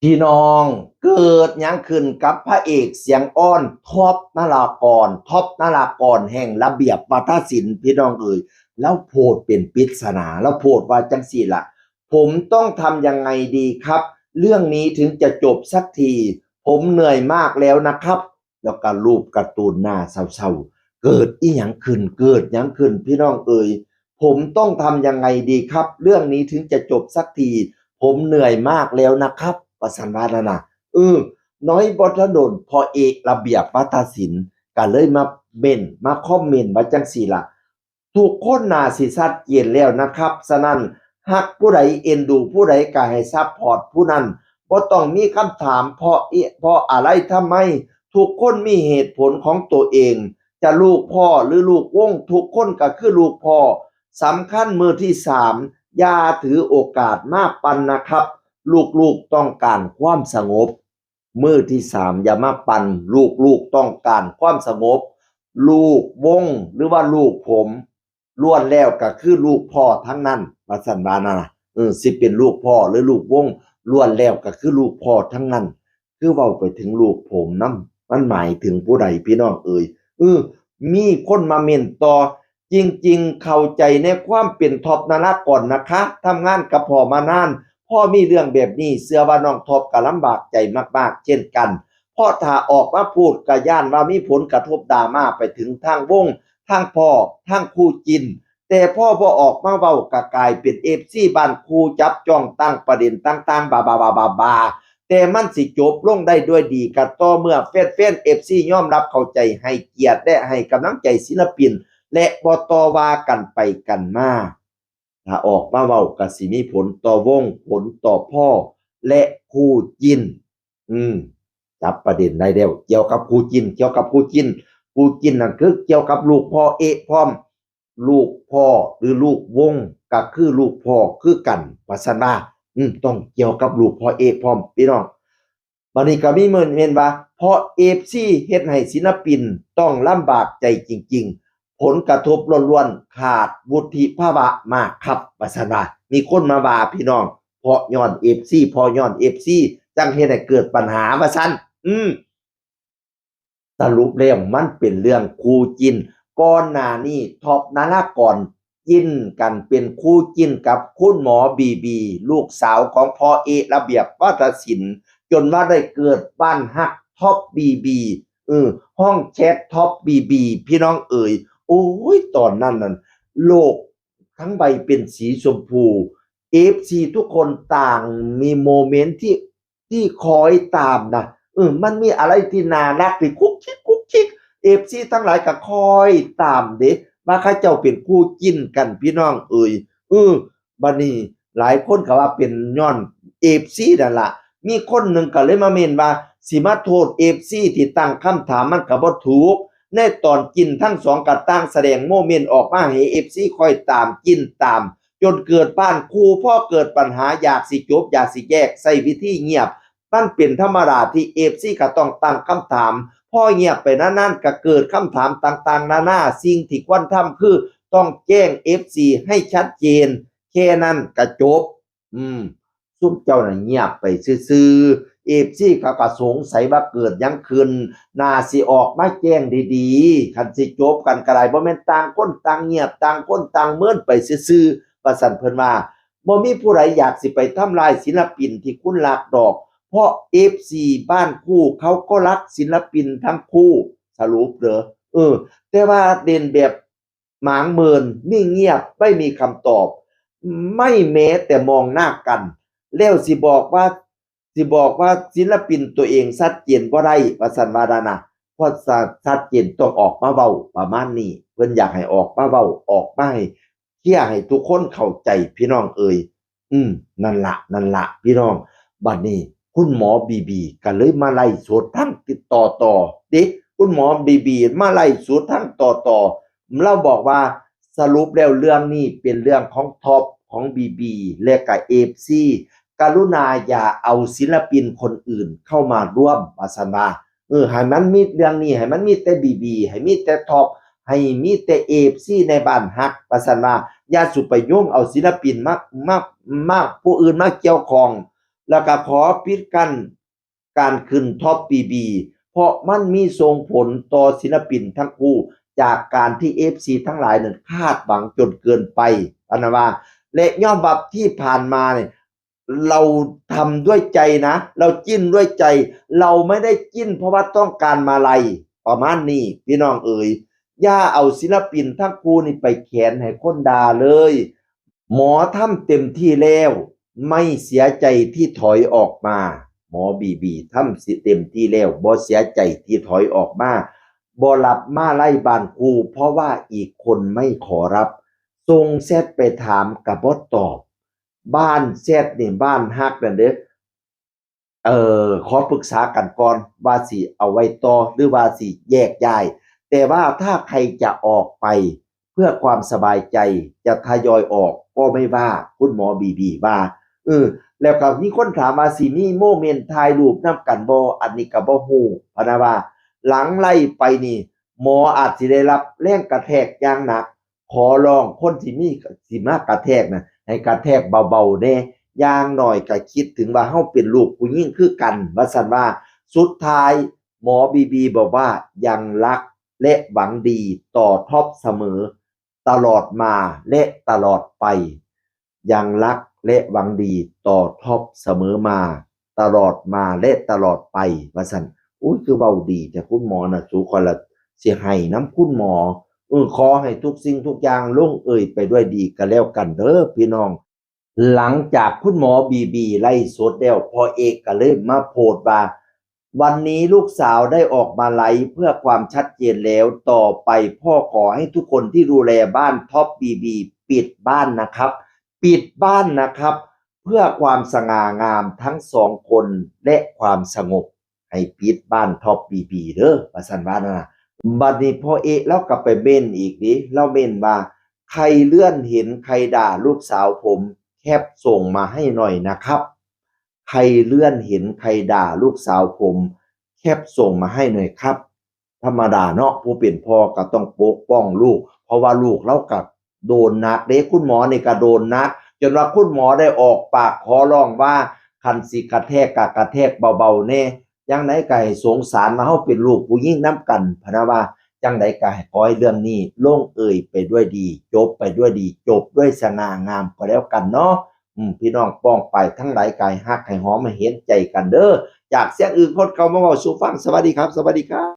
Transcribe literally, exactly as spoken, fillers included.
พี่น้อง เกิดหยังขึ้นกับพระเอกเสียงอ่อน ท็อปนรากร ท็อปนรากรแห่งระเบียบวาทศิลป์ พี่น้องเอ๋ย ลาวโพสต์เป็นปริศนา ลาวโพสต์ว่าจั่งซี้ล่ะ ผมต้องทำยังไงดีครับ เรื่องนี้ถึงจะจบสักที ผมเหนื่อยมากแล้วนะครับ แล้วก็รูปการ์ตูนหน้าเศร้าๆ เกิดอิหยังขึ้น เกิดหยังขึ้น พี่น้องเอ๋ย ผมต้องทำยังไงดีครับ เรื่องนี้ถึงจะจบสักที ผมเหนื่อยมากแล้วนะครับ ว่าซั่นว่านั่นน่ะ เออ น้อยบ่ทันโดน พ่อเอกระเบียบวาทศิลป์ ก็เลยมาเม้น มาคอมเมนต์ว่าจั่งซี้ล่ะ ทุกคนน่าสิชัดเจนแล้วนะครับ ฉะนั้นฮักผู้ใด เอ็นดูผู้ใด ก็ให้ซัพพอร์ตผู้นั้น บ่ต้องมีคำถาม เพราะอิ เพราะอะไร ทำไม ทุกคนมีเหตุผลของตัวเอง จะลูกพ่อหรือลูกวง ทุกคนก็คือลูกพ่อ สำคัญมือที่สาม อย่าถือโอกาสมาปั่นนะครับ ลูกๆต้องการความสงบ มือที่สาม อย่ามาปั่น ลูกๆต้องการความสงบ ลูกวงหรือว่าลูกผม ล้วนแล้วก็คือลูกพ่อทั้งนั้น ว่าซั่นว่านั่นน่ะ เออ สิเป็นลูกพ่อหรือลูกวง ล้วนแล้วก็คือลูกพ่อทั้งนั้น คือเว้าไปถึงลูกผมนำ มันหมายถึงผู้ใด พี่น้องเอ๋ย เออ มีคนมาเม้นต่อ จริงๆ เข้าใจในความเป็นท็อปนรากรนะคะ ทำงานกับพ่อมานาน พ่อมีเรื่องแบบนี้ เชื่อว่าน้องท็อปก็ลำบากใจมากๆ เช่นกัน เพราะถ้าออกมาพูดก็ย้านว่ามีผลกระทบดราม่าไปถึงทางวง ทางพ่อ ทางคู่จิน แต่พ่อบ่ออกมาเว้าก็กลายเป็น เอฟซี บ้านคู่จับจ้องตั้งประเด็นต่างๆ บาๆๆๆๆ แต่มันสิจบลงได้ด้วยดีก็ต่อเมื่อแฟนๆ เอฟซี ยอมรับเข้าใจให้เกียรติและให้กำลังใจศิลปิน และบ่ต่อว่ากันไปกันมา ถ้าออกมาเว้าก็สิมีผลต่อวง ผลต่อพ่อ และคู่จิน อืม จับประเด็นได้แล้ว เกี่ยวกับคู่จิน เกี่ยวกับคู่จิน คู่จินนั่นคือเกี่ยวกับลูกพ่อเอกพร้อม ลูกพ่อหรือลูกวงก็คือลูกพ่อคือกัน ว่าซั่นว่า อืม ต้องเกี่ยวกับลูกพ่อเอกพร้อม พี่น้อง บัดนี้ก็มีเม้นว่า เพราะ เอฟซี เฮ็ดให้ศิลปินต้องลำบากใจจริงๆ ผลกระทบล้วนๆ ขาดวุฒิภาวะมากครับ ว่าซั่นว่า มีคนมาว่า พี่น้อง เพราะย้อน เอฟซี เพราะย้อน เอฟซี จั่งเฮ็ดให้เกิดปัญหา ว่าซั่น อืม สรุปแล้วมันเป็นเรื่องคู่จิน ก่อนหน้านี้ท็อปนรากรจินกันเป็นคู่จินกับคุณหมอบีบี ลูกสาวของพ่อเอกระเบียบวาทศิลป์ จนว่าได้เกิดบ้านฮักท็อปบีบี เออ ห้องแชทท็อปบีบี พี่น้องเอ๋ย โอ้ย ตอนนั้นนั่น โลกทั้งใบเป็นสีชมพู เอฟซี ทุกคนต่างมีโมเมนต์ที่ ที่คอยตามนะ เออ มันมีอะไรที่น่ารักที่คุกคิกคุกคิก เอฟซี ทั้งหลายก็คอยตามเด้ ว่าเขาเจ้าเป็นคู่จินกัน พี่น้องเอ๋ย เออ บัดนี้หลายคนก็ว่าเป็นย้อน เอฟซี นั่นล่ะ มีคนหนึ่งก็เลยมาเม้นว่า สิมาโทษ เอฟซี ที่ตั้งคำถามมันก็บ่ถูก ในตอนจินทั้งสองก็ต่างแสดงโมเมนต์ออกมาให้ เอฟซี คอยตามจินตาม จนเกิดบ้านคู่ พอเกิดปัญหาอยากสิจบ อยากสิแยก ใช้วิธีเงียบ มันเป็นธรรมดาที่ เอฟซี ก็ต้องตั้งคำถาม พอเงียบไปนานๆ ก็เกิดคำถามต่างๆ นานา สิ่งที่ควรทำคือต้องแจ้ง เอฟซี ให้ชัดเจน แค่นั้นก็จบ อืม ซุมเจ้าน่ะเงียบไปซื่อๆ เอฟซี เขาก็สงสัยว่าเกิดหยังขึ้น น่าสิออกมาแจ้งดีๆ คันสิจบกันก็ได้ บ่แม่นต่างคนต่างเงียบ ต่างคนต่างเมินไปซื่อๆ ว่าซั่นเพิ่นว่า บ่มีผู้ใดอยากสิไปทำลายศิลปินที่คุณรักดอก เพราะ เอฟซี บ้านคู่เขาก็รักศิลปินทั้งคู่ สรุปเด้อ เออ แต่ว่าเล่นแบบหมางเมิน นิ่งเงียบ ไม่มีคำตอบ ไม่แม้แต่มองหน้ากัน แล้วสิบอกว่า สิบอกว่าศิลปินตัวเองชัดเจนบ่ได้ ว่าซั่นว่านั่นน่ะ เพราะชัดเจนต้องออกมาเว้าประมาณนี้ เพิ่นอยากให้ออกมาเว้า ออกมาให้เคลียร์ให้ทุกคนเข้าใจ พี่น้องเอ๋ย อืม นั่นละ นั่นละ พี่น้อง บัดนี้คุณหมอบีบีก็เลยมาไลฟ์สดทางติดต่อต่อเด้ คุณหมอบีบีมาไลฟ์สดทางต่อต่อ ลาวบอกว่า สรุปแล้วเรื่องนี้เป็นเรื่องของท็อป ของบีบี และก็ เอฟซี กรุณาอย่าเอาศิลปินคนอื่นเข้ามาร่วม ว่าซั่นว่า เออ ให้มันมีเรื่องนี้ ให้มันมีแต่บีบี ให้มีแต่ท็อป ให้มีแต่ เอฟซี ในบ้านฮัก ว่าซั่นว่า อย่าสุไปโยงเอาศิลปินมา มา มา ผู้อื่นมาเกี่ยวข้อง แล้วก็ขอปิดกั้นการขึ้น Top บีบี เพราะมันมีส่งผลต่อศิลปินทั้งคู่ จากการที่ เอฟซี ทั้งหลายนั้นคาดหวังจนเกินไป พะนะว่า และยอมรับที่ผ่านมาเนี่ย เราทำด้วยใจนะ เราจิ้นด้วยใจ เราไม่ได้จิ้นเพราะว่าต้องการมาลัย ประมาณนี้ พี่น้องเอ๋ย อย่าเอาศิลปินทั้งคู่นี่ไปแขวนให้คนด่าเลย หมอทำเต็มที่แล้ว ไม่เสียใจที่ถอยออกมา หมอบีบีทำเต็มที่แล้ว บ่เสียใจที่ถอยออกมา บ่รับมาลัยบ้านครู เพราะว่าอีกคนไม่ขอรับ ส่งแชทไปถามก็บ่ตอบ บ้านแชทนี่บ้านฮักนั่นเด้ เอ่อ ขอปรึกษากันก่อนว่าสิเอาไว้ต่อหรือว่าสิแยกย้าย แต่ว่าถ้าใครจะออกไปเพื่อความสบายใจ จะทยอยออกก็ไม่ว่า คุณหมอบีบีว่า เออ แล้วก็มีคนถามว่าสิมีโมเมนต์ถ่ายรูปนำกันบ่ อันนี้ก็บ่ฮู้ พะนะว่า หลังไลฟ์ไปนี่ หมออาจสิได้รับแรงกระแทกอย่างหนัก ขอร้องคนที่มี สิมากระแทกนะ ให้กระแทกเบาๆแน่ อย่างน้อยก็คิดถึงว่าเฮาเป็นลูกผู้หญิงคือกัน ว่าซั่นว่า สุดท้ายหมอบีบีบอกว่ายังรักและหวังดีต่อท็อปเสมอ ตลอดมาและตลอดไป ยังรักและหวังดีต่อท็อปเสมอมา ตลอดมาและตลอดไป ว่าซั่น อุ้ย คือเว้าดีแท้คุณหมอนะ สู ข้อยละสิไห้นำคุณหมอ เออ ขอให้ทุกสิ่งทุกอย่างลงเอยไปด้วยดีก็แล้วกันเด้อพี่น้อง หลังจากคุณหมอบีบีไลฟ์สดแล้ว พ่อเอกก็เลยมาโพสต์ว่า วันนี้ลูกสาวได้ออกมาไลฟ์เพื่อความชัดเจนแล้ว ต่อไปพ่อขอให้ทุกคนที่ดูแลบ้านท็อปบีบีปิดบ้านนะครับ ปิดบ้านนะครับ เพื่อความสง่างามทั้งสองคนและความสงบ ให้ปิดบ้านท็อปบีบีเด้อ ว่าซั่นว่านะ บัดนี้พ่อเอกลาวก็ไปเม้นอีกเด้ ลาวเม้นว่า ใครเลื่อนเห็นใครด่าลูกสาวผม แคปส่งมาให้หน่อยนะครับ ใครเลื่อนเห็นใครด่าลูกสาวผม แคปส่งมาให้หน่อยครับ ธรรมดาเนาะ ผู้เป็นพ่อก็ต้องปกป้องลูก เพราะว่าลูกลาวก็โดนหนักเด้ คุณหมอนี่ก็โดนหนัก จนว่าคุณหมอได้ออกปากขอร้องว่า คันสิกระแทกก็กระแทกเบาๆแน่ จั่งใดก็ให้สงสารว่าเฮาเป็นลูกผู้หญิงนำกัน พะนะว่า จั่งใดก็ให้ขอให้เรื่องนี้ลงเอยไปด้วยดี จบไปด้วยดี จบด้วยสง่างามก็แล้วกันเนาะ อืม พี่น้องป้องปายทั้งหลายก็ให้ฮักให้หอมให้เห็นใจกันเด้อ จากเสียงอึ่งคนเก่ามาเว้าสู่ฟัง สวัสดีครับ สวัสดีครับ